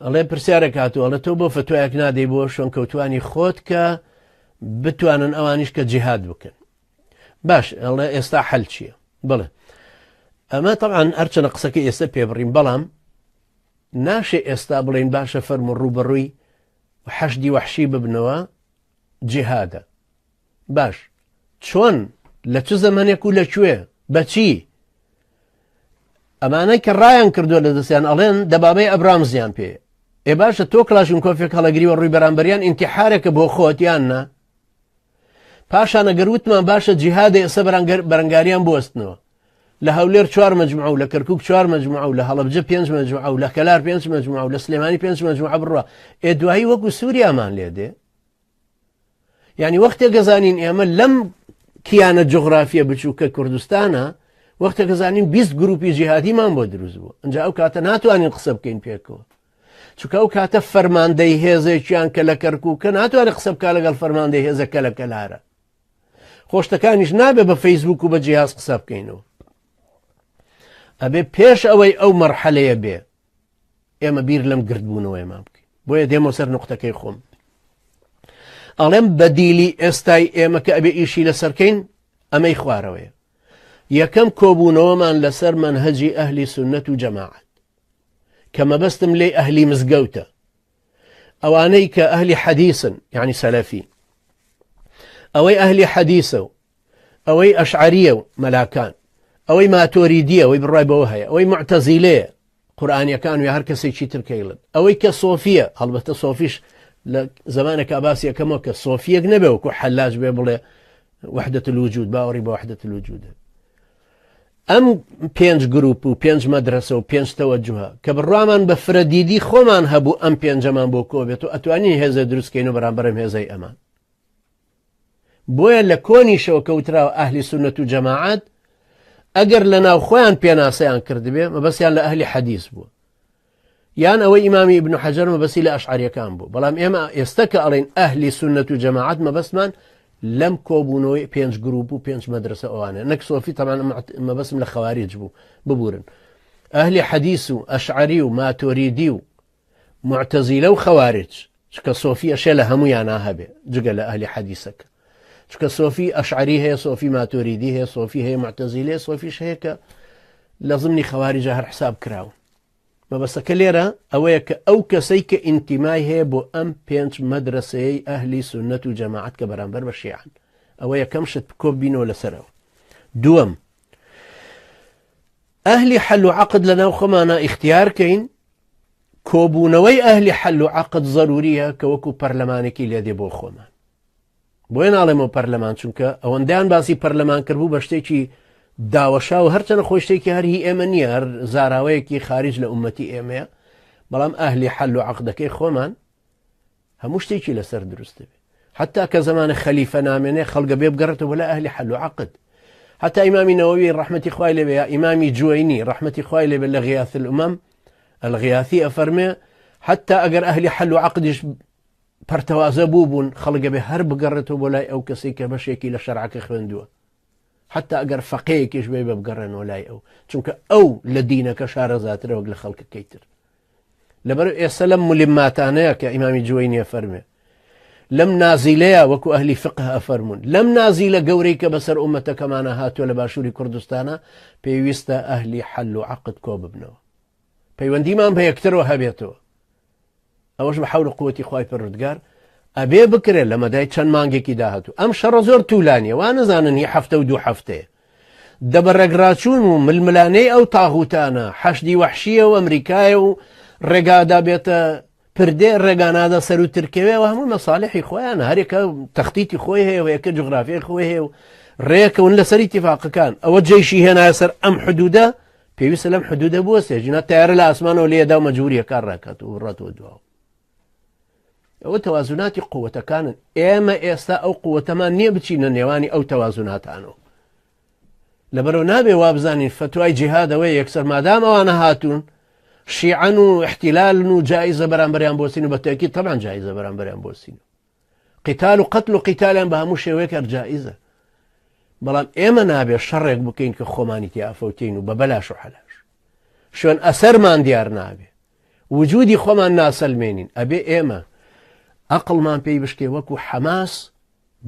ئەڵێ پرسیارێک هاتووە ئەڵێ تۆ بۆ فتوایەک نادەی بۆ شوێنکەوتوانی خۆت کە بتوانن ئەوانیش کە جیهاد بکەن باش ئەڵێ ئێستا حەل چییە؟ بڵێ ئەمە طبعا هەرچەنە قسەکە ئێستا پێبڕین بەڵام ناشێ ئێستا بڵین باشە فەرم و ڕووبەڕووی حەشدی وەحشی ببنەوە جیهادە باش چۆن لە چ زەمەنێک و لە کوێ بەچی ئەمانەی کە ڕایان کردووە لە دەستیان ئەڵێن دەبابەی ئەبرامزیان پێ ئێ باشە تۆ کلاشینکۆفێک هەڵەگری و ڕووی بەرامبەریان ئینتیحارێکە بۆ خۆت یان نا پاشان ئەگەر وتمان باشە جیهادە ئێستا بەرەنگاریان بوەستنەوە لە هەولێر چوار مەجموعە و لە کەرکک چوار مەجموعە و لە هەڵەبجە پێنج مەجموعە و لە کەلار پێنج مەجموعە و لە سلێمانی پێنج مەجموعە بڕە ئێ دوایی وەکو سووریامان لێ دێ یعنی وەختێک گەزانین ئێمە لەم کیانە جوغرافیە بچووکە کوردستانە وەختێک گەزانین 20 گروپی جیهادیمان بۆ دروست بوو ئەجا ئەو کاتە ناتوانین قسە بکەین پێکەوە چونکە ئەو کاتە فەرماندەی هێزێکیان کە لە کەرکووکە ناتوانێت قسە بکە لەگەڵ فەرماندەی هێزەکە لە کەلارە خۆشتەکانیش نابێ بە فەیسبوک و بە جیهاز قسە بکەینەوە ئەبێ پێش ئەوەی ئەو مەرحەلەیە بێ ئێمە بیر لەم گردبوونەوەیمان بکەین بۆیە دێمەوە سەر نقطەکەی خۆم ئەڵێم بەدیلی ئێستای ئێمە کە ئەبێ ئیشی لەسەرکەین ئەمەی خوارەوەیە یەکەم کۆبوونەوەمان لەسەر مەنهەجی ئەهلی سنت و جەماعەت کە مەبەستم لێی ئەهلی مزگەوتە ئەوانەی کە ئەهلی حەدیسن یعنی سەلەفی ئەوەی ئەهلی حەدیسە و ئەوەی ئەشعریە و مەلاکان ئەوەی ماتۆریدیە ئەوەی بڕای بەوە هەیە ئەوەی معتەزیلەیە قورآانیەکان و هەر کەسێکی ترکەیڵن ئەوەی کە سۆفیە هەڵبەتە سۆفیش لە زمانێک باسی یەکەمەوە کە سۆفیەک نەبێ وەکو حەلاج بێ بڵێ وحدة الوجود باوەڕی بە وحدة الوجود ئەم پێنج گروپ و پێنج مەدرسە و پێنج تەوەجوهە کە بڕوامان بە فرەدیدی خۆمان هەبوو ئەم پێنجەمان بۆ کۆ بێت و ئەتوانین هێزە دروستکەین و بەرامبەرم هێزەی ئەمان بۆیە لە کۆنیشەوە کەوتراوە ئەهلی سوننەت و جەماعەت ئەگەر لە ناو خۆیان پێناسەیان کردبێ مەبەستیان لە ئەهلی حەدیث بووە یان ئەوەی ئیمامی ئیبن حەجەر مەبەستی لە ئەشعەریەکان بوو بەڵام ئێمە ئێستا کە ئەڵێن ئەهلی سوننەت و جەماعەت مەبەستمان لەم کۆبوونەوەی پێنج گروپ و پێنج مەدرسە ئەوانە نەک سۆفی تەمان مەبەستم لە خەواریج بوو ببورن ئەهلی حەدیث و ئەشعەری و ماتۆریدی و موعتەزیلە و خەوارج چونکە سۆفی ئەشێ لە هەموویانا هەبێ جگە لە ئەهلی حەدیسەکە چونکە سۆفی ئەشعری هەیە سۆفی ماتۆریدی هەیە سۆفی هەیە معتەزیلەیە سۆفیش هەیە کە لە زمنی خەواریجە هەر حساب کراون مەبەستەکە لێرە ئەوەیە کە ئەو کەسەی کە ئینتیمای هەیە بۆ ئەم پێنج مەدرسەیەی ئەهلی سوننەت و جەماعەت کە بەرامبەر بە شیعن ئەوە یەکەم شت کۆبینەوە لەسەرەوە دووەم ئەهلی حەل و عەقد لە ناو خۆمانە ئیختیار کەین کۆبوونەوەی ئەهلی حەل و عەقد زەروریە کە وەکو پەرلەمانێکی لێدێ بۆ خۆمان بۆیە ناڵێمەوە پەرلەمان چونکە ئەوەندەیان باسی پەرلەمان کردبوو بە شتێکی داوەشا و هەرچەنە خۆی شتێکی هەر هی ئێمە نییە هەر زاراوەیەکی خارج لە ئومەتی ئێمەیە بەڵام ئەهلی حەل و عەقدەکەی خۆمان هەموو شتێکی لەسەر دروست دەبێت حتا کە زمانە خەلیفە نامێنێ خەڵگە بێ بگەڕێتەوە بۆ لە ئەهلی حەل و عەقد حتا ئیمامی نەوەوی ڕەحمەتی خوای لێبێ یا ئیمامی جوینی ڕەحمەتی خوای لێبێ لە غیاث الأمم الغیاثی ئەفەرمێ حتا ئەگەر ئەهلی حەل و عەقدیش پەرتەوازە بوو بوون خەڵگە بێ هەر بگەڕێتەوە بۆ لای ئەو کەسێک کە بەشێکی لە شەرعەکە خوێندووە حتا ئەگەر فەقەیەکیش بێ بە بگەڕێنەوە لای ئەو چونکە ئەو لە دینەکە شارەزاترە وەک لە خەڵکەکەی تر لەبەر ئێستا لەم ملماتانەیە کە ئیمامی جوینیە فەرمێ لەم نازیلەیە وەکو ئەهلی فقه ئەفەرمونون لەم نازیلە گەورەی کە بەسەر ئومەتەکەمانە هاتووە لە باشووری کوردستانە پێویستە ئەهلی حەل و عقد کۆ ببنەوە پەیوەندیمان بە یەکترەوە هەبێتەوە ئەوەش بە حەول و قوتی خوای پەروەردگار ئەبێ بکرێت لە مەدای چەند مانگێکی داهاتوو ئەم شەڕە زۆر تولانیە وا نەزانن هی هەفتە و دوو هەفتەیە دە بە ڕێگراچوون و ململانێی ئەو تاغوتانە حەشدی وەحشیە و ئەمریکایە و ڕێگادا بێتە پردێ ڕێگانادا سەر و ترکەوێ و هەموو مەساالحی خۆیان هەرێکە تەختیتی خۆی هەیە و یەکە جوغرافیای خۆی هەیە و ڕێکەون لەسەری تیفاقەکان ئەوە جێشی هێنایە سەر ئەم حدودە پێویستە لەم حدودە بوەستێ ژینا تیارە لە ئاسمانەوە لێدا و مەجبوریە کار ڕاکات و بڕاتەوە دواوە ئەوە تەوازناتی قوتەکانن ئێمە ئێستا ئەو قوتەمان نییە بچینە نێوانی ئەو تەوازناتانەوە لەبەرەوە نابێ وابزانین فتوای جیهادەوەی یەکسەر مادام ئەوانە هاتوون شیعن و احتیلالن و جایزە بەرامبەریان بۆسین و بەتەکی تەمان جایزە بەرامبەریان بۆسین قیتال و قەتل و قیتالیان بە هەموو شێوەیەک هەر جائیزە بەڵام ئێمە نابێت شەڕێک بکەین کە خۆمانی تیا ئەفەوتین و بە بەلاش و حەلاش شوێن ئەسەرمان دیار نابێ. وجودی خۆمان ناسەلمێنین. ئەبێ ئێمە ئەقڵمان پێی بشکێ وەکو حەماس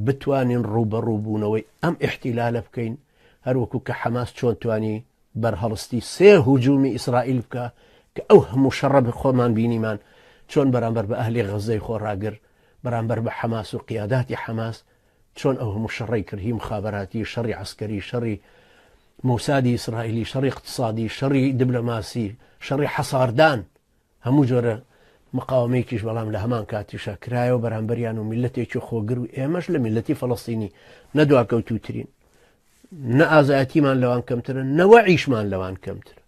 بتوانین ڕووبەڕووبوونەوەی ئەم ئیحتیلالە بکەین، هەروەکو کە حەماس چۆن توانی بەرهەڵستی سێ هجومی ئیسرائیل بکا کە ئەو هەموو شەڕە خۆمان بینیمان چۆن بەرامبەر بە ئەهلی غەزەی خۆڕاگر، بەرامبەر بە حەماس و قیاداتی حەماس چۆن ئەو هەموو شەڕەی کرد، هی مخابەراتی، شەڕی عەسکەری، شەڕی مۆسادی ئیسرائیلی، شەڕی اقتصادی، شەڕی دبلۆماسی، شەڕی حەساردان، هەموو جۆرە مقاومەیەکیش بەڵام لە هەمان کاتیشا کرایەوە بەرامبەریان و میللەتێکی خۆگر و ئێمەش لە میللەتی فەڵەستینی نە دواکەوتووترین، نە ئازایەتیمان لەوان کەمترە، نە وەعیشمان لەوان کەمترە.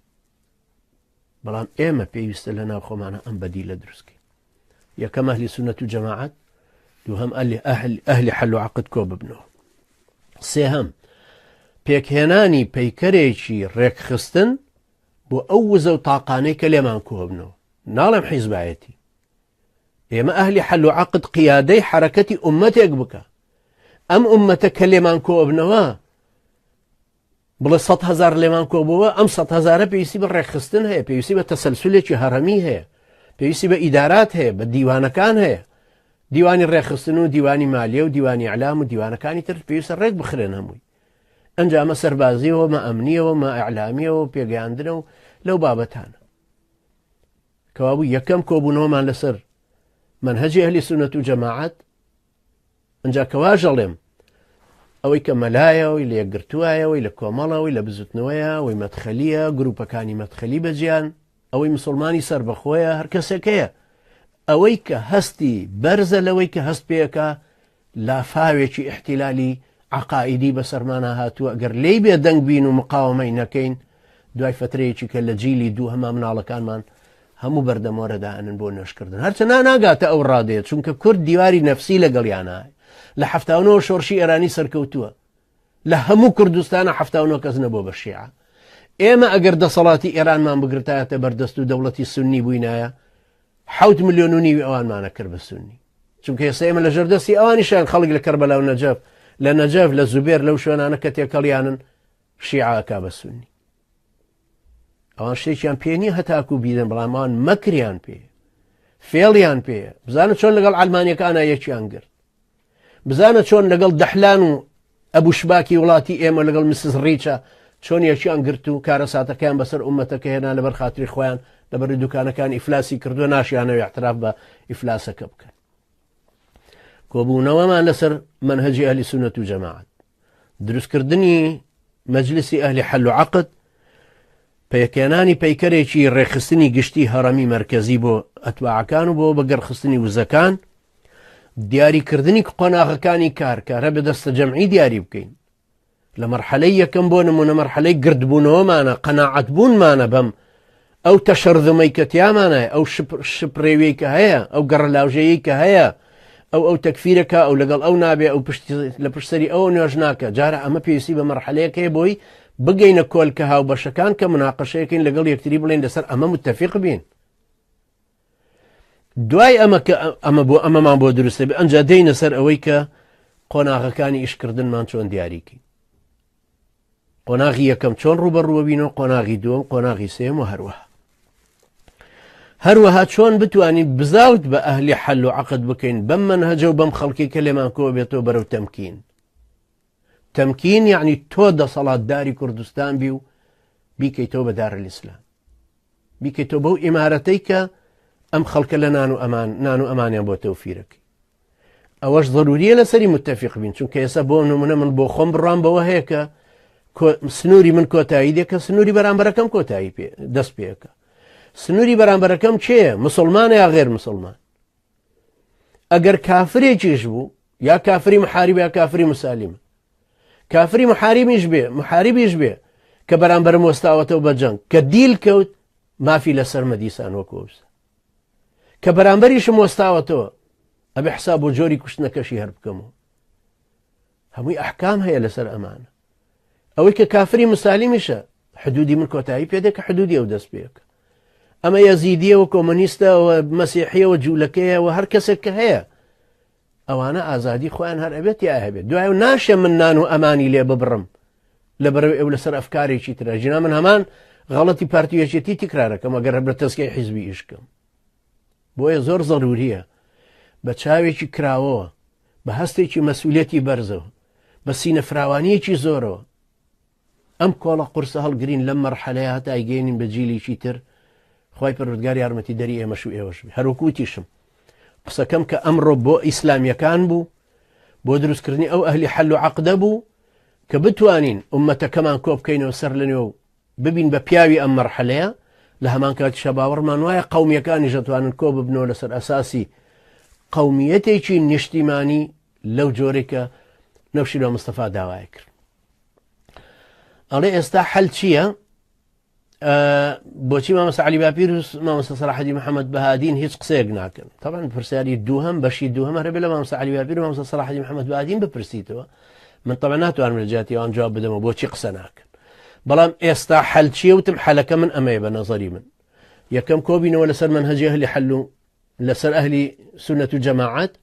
بەڵام ئێمە پێویستە لە ناو خۆمانە ئەم بەدیلە دروستکەین. یەکەم ئەهلی سوننەت و جەماعەت، دووهەم ئەهلی حەل و عەقد کۆ ببنەوە. سێهەم پێکهێنانی پەیکەرێکی ڕێکخستن بۆ ئەو وزە و تاقانەی کە لێمان کۆبنەوە. ناڵێم حیزبایەتی، ئێمە ئەهلی حەل و عەقد قیادەی حەرەکەتی ئومەتێک بکە. ئەم ئومەتە کە لێمان کۆبنەوە بڵێ 100 هەزار لێمان کۆبووە، ئەم 100 هەزارە پێویستی بە ڕێکخستن هەیە، پێویستی بە تەسەلسولێکی هەڕەمی هەیە، پێویستی بە ئیدارات هەیە، بە دیوانەکان هەیە، دیوانی ڕێکخستن و دیوانی مالیە و دیوانی ئیعلام و دیوانەکانی تر پێویستە ڕێک بخرێن هەمووی. ئەنجا ئەمە سەربازیەوە، مە ئەمنیەوە، مە ئیعلامیەوە، پێگەیاندنە و لەو بابەتانە. کەوابوو یەکەم کۆبوونەوەمان لەسەر مەنهەجی ئەهلی سوننەت و جەماعەت. ئەنجا کە واش ئەڵێم ئەوەی کە مەلایە، ئەوەی لە یەکگرتووایە، ئەوەی لە کۆمەڵە، ئەوەی لە بزوتنەوەیە، ئەوەی مەدخەلیە، گروپەکانی مەدخەلی بەجیان، ئەوەی مسوڵمانی سەربەخۆیە، هەر کەسێک هەیە ئەوەی کە هەستی بەرزە لەوەی کە هەست پێکا لافاوێکی ئیحتیلالی عەقائیدی بەسەرمانا هاتووە، گەر لێی بێدەنگ بین و مقاوەمەی نەکەین، دوای فەترەیەکی کە لە جیلی دووهەما مناڵەکانمان هەموو بەردەمۆرە دائەنن بۆ نوێژکردن. هەرچە نا ناگاتە ئەو ڕادەیە، چونکە کورد دیواری نەفسی لەگەڵیانە. لە 79 شۆڕشی ئێرانی سەرکەوتووە، لە هەموو کوردستانە 79 کەس نەبووە بە شیعە. ئێمە ئەگەر دەسەڵاتی ئێرانمان بگرتایەتە بەردەست و دەوڵەتی سوننی بووینایە، 7 ملیۆن و نیوی ئەوانمانە کرد بە سوننی. چونکە ئێستا ئێمە لە ژێردەستی ئەوانیشان، خەڵک لە کەربەلا و نەجەف، لە نەجەف، لە زوبێر، لەو شوێنانە کە تێکەڵیانن شیعە ئەکا بە سوننی. ئەوان شتێکیان پێ نییە هەتاکو بیدەن، بەڵام ئەوان مەکریان پێ، فێڵیان پێ. بزانە چۆن لەگەڵ عەلمانیەکانە یەکیان گرت، بزانە چۆن لەگەڵ دەحلان و ئەبوو شباکی وڵاتی ئێمە لەگەڵ مسز ڕیچە چۆن یەکیان گرت و کارەساتەکەیان بەسەر ئومەتەکە هێنا لەبەر خاتری خۆیان، لەبەر دوکانەکان ئیفلاسی کردووە، ناشیانەوە اعتراف بە ئیفلاسەکە بکەن. کۆبوونەوەمان لەسەر مەنهەجی ئەهلی سوننەت و جەماعەت، دروستکردنی مەجلسی ئەهلی حەل و عەقد، پێکهێنانی پەیکەرێکی ڕێکخستنی گشتی هەڕەمی مەرکەزی بۆ ئەتباعەکان و بۆ بەگەڕخستنی وزەکان، دیاریکردنی قۆناغەکانی کار، کارە بە دەستە جەمعی دیاری بکەین. لە مەرحەلەی یەکەم بۆ نمونە مەرحەلەی گردبوونەوەمانە، قەناعەت بوونمانە بەم ئەو تەشەرذمەی کە تیامانە، ئەو شپرێویەی کە هەیە، ئەو گەڕەلاوژەیەی کە هەیە، ئەو تەکفیرەکە، ئەو لەگەڵ ئەو نابێ، ئەو لە پشتسەری ئەو نوێژ ناکە. جارە ئەمە پێویستی بە مەرحەلەیەک هەیە بۆی بگەینە کۆلکە هاوبەشەکان کە مناقەشەیەکەین لەگەڵ یەکتری، بڵێن لەسەر ئەمە متفق بین. دوای ئەمە کە ئەمە بۆ ئەمەمان بۆ دروستە بێ، ئەنجا دێینە سەر ئەوەی کە قۆناغەکانی ئیشکردنمان چۆن دیاریکەین. قۆناغی یەکەم چۆن ڕوبەڕووە بینەوە، قۆناغی دووەم، قۆناغی سێم و هەروەها هەروەها چۆن بتوانین بزاوت بە ئەهلی حەل و عەقد بکەین بەم مەنهەجە و بەم خەڵکی کە لێمان کۆ بێتەوە بەرەو تەمکین. تەمکین یعنی تۆ دەسەڵاتداری کوردستان بی و بیکەیتەوە بە دارالئیسلام، بیکەیتەوە بەو ئیمارەتەی کە ئەم خەڵکە لە نان و ئەمان نان و ئەمانیان بۆ تەوفیرەکەی. ئەوەش ضروریە لەسەری متفق بین، چونکە ئێستا بۆ نمونە من بۆ خۆم بڕام بەوە هەیە کە سنووری من کۆتایی دێ کە سنووری بەرامبەرەکەم کۆتایی پێ دەست پێەکە. سنووری بەرامبەرەکەم کێیە؟ مسلمانە یا غێر مسلمان؟ ئەگەر کافرێکیش بوو، یا کافری محاریب یا کافری مسالمە، کافری محاریمیش بێ، محاریبیش بێ کە بەرامبەرم وەستاوەتەوە بە جەنگ، کە دیل کەوت مافی لەسەر مەدیسان وەکۆوسە کە بەرامبەریشم وەستاوەتەوە ئەبێ حساب بۆ جۆری کوشتنەکەشی هەر بکەمەوە. هەمووی ئەحکام هەیە لەسەر ئەمانە. ئەوەی کە کافری مسالیمیشە حدودی من کۆتایی پێدێ کە حدودی ئەو دەست پێکە. ئەمە یەزیدیە و کۆمۆنیستە و مەسیحیە و جوولەکەیە و هەر کەسێک کە هەیە، ئەوانە ئازادی خۆیان هەر ئەبێت یا هەبێت. دوای و ناشێ من نان و ئەمانی لێ ببڕم لەبەرەوەی ئەو لەسەر ئەفکارێکی ترە. ژینا من هەمان غەڵەتی پارتی یەکێتی تکرارەکەم ئەگەر بە تەزکیەی حیزبی ئیش بکەم. بۆیە زۆر زەروریە بە چاوێکی کراوەوە، بە هەستێکی مەسئولیەتی بەرزەوە، بە سینە فراوانیەکی زۆرەوە ئەم کۆڵە قورسە هەڵگرین لەم مەرحەلەیە هەتا ئەیگەیەنین بە جیلێکی تر. خوای پەروەردگار یارمەتی دەری ئێمەش و ئێوەش بێ. هەروەکو وتیشم قسەکەم کە ئەمڕۆ بۆ ئیسلامیەکان بوو، بۆ دروستکردنی ئەو ئەهلی حەل و عەقدە بوو کە بتوانین ئومەتەکەمان کۆ بکەینەوە سەر لە نوێ و ببین بە پیاوی ئەم مەرحەلەیە، لە هەمان کاتیشا باوەڕمان وایە قەومیەکانیش ئەتوانن کۆ ببنەوە لەسەر ئەساسی قەومیەتێکی نیشتیمانی لەو جۆرەی کە نەوشیروان مستەفا داوای کرد. ئەڵێ ئێستا حەل چییە؟ بۆچی مامۆستا علی باپیر و مامۆستا سەلاحەدین محەممەد بەهادین هیچ قسەیەک ناکەن تەبعەن پرسیاری دووهەم بەشی دووهەم هەرەبێ لە مامۆستا علی باپیر و مامۆستا سەلاحەدین محەممەد بەهادین بپرسیتەوە من تەبعەن ناتوانم لە جیاتی ئەوان جواب بدەمەوە بۆچی قسە ناکەن بەڵام ئێستا حەل چییە وتم حەلەکە من ئەمەیە بە نەزەری من یەکەم کۆبینەوە لەسەر مەنهەجی ئەهلی حەل و لەسەر ئەهلی سونەت و جەماعەت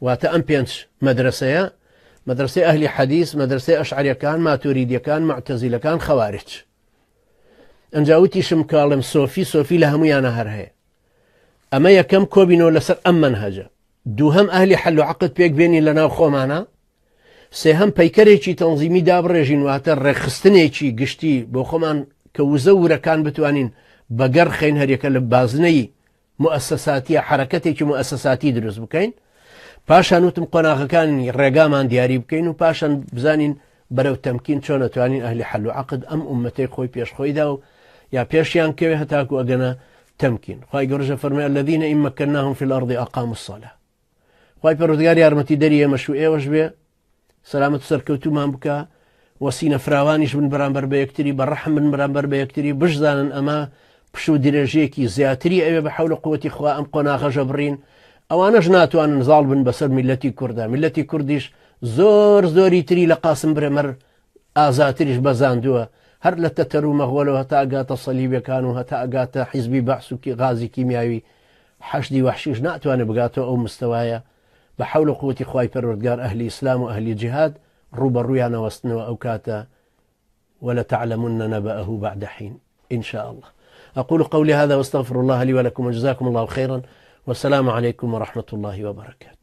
واتە ئەم پێنج مەدرسەیە مەدرسەی ئەهلی حەدیث مەدرسەی ئەشعریەکان ماتوریدیەکان معتەزیلەکان خەوارج ئەنجا وتیشم کاڵم سۆفی سۆفی لە هەمویانە هەر هەیە ئەمە یەکەم کۆبینەوە لەسەر ئەم منهەجە دووهەم ئەهلی حەل و عەقد پێک بێنین لە ناو خۆمانە سێهەم پەیکەرێکی تەنزیمی دابڕێژین واتە ڕێکخستنێکی گشتی بۆ خۆمان کە وزە ورەکان بتوانین بەگەڕ خەین هەریەکە لە بازنەی موئەسەساتیە حەرەکەتێکی موئەسەساتی دروست بکەین پاشان وتم قۆناغەکانی ڕێگامان دیاری بکەین و پاشان بزانین بەرەو تەمکین چۆن ئەتوانین ئەهلی حەل و عەقد ئەم ئومەتەی خۆی پێش خۆیدا و یا پێشیان کەوێ هەتاکو ئەگەنە تەمکین خوای گەورە فەرمووی الذین إن مكناهم في الأرض أقاموا الصلاة خوای پەروەردگار یارمەتی دەری ئێمەش و ئێوەش بێ سەلامەت و سەرکەوتومان بکە و سینە فراوانیش بن بەرامبەر بە یەکتری بە ڕەحم بن بەرامبەر بە یەکتری بشزانن ئەمە پشوو درێژیەکی زیاتری ئەوێ بە حەول و قوتی خوا ئەم قۆناغەژە بڕین ئەوانەش ناتوانن زاڵ بن بەسەر میلەتی کووردا میلەتی کوردیش زۆر زۆری تری لە قاسم برێمەر ئازاتریش بەزاندووە هەر لە تەتەر و مەغۆلەوە هەتا ئەگاتە سەلیبەکان و هەتا ئەگاتە حیزبی بەعسوکی غازی کیمیاوی حەشدی وەحشیش ناتوانێت بگاتەوە ئەو مستەوایە بە حەول و قوتی خوای پەروەردگار ئەهلی ئیسلام و ئەهلی جیهاد ڕووبەڕوویان ئەوەستنەوە ئەو کاتە ولتعلمن نبأه بعد حين إن شاء الله أقول قولي هذا واستغفر الله لي ولكم وجزاكم الله خيرا والسلام عليكم ورحمة الله وبركاته.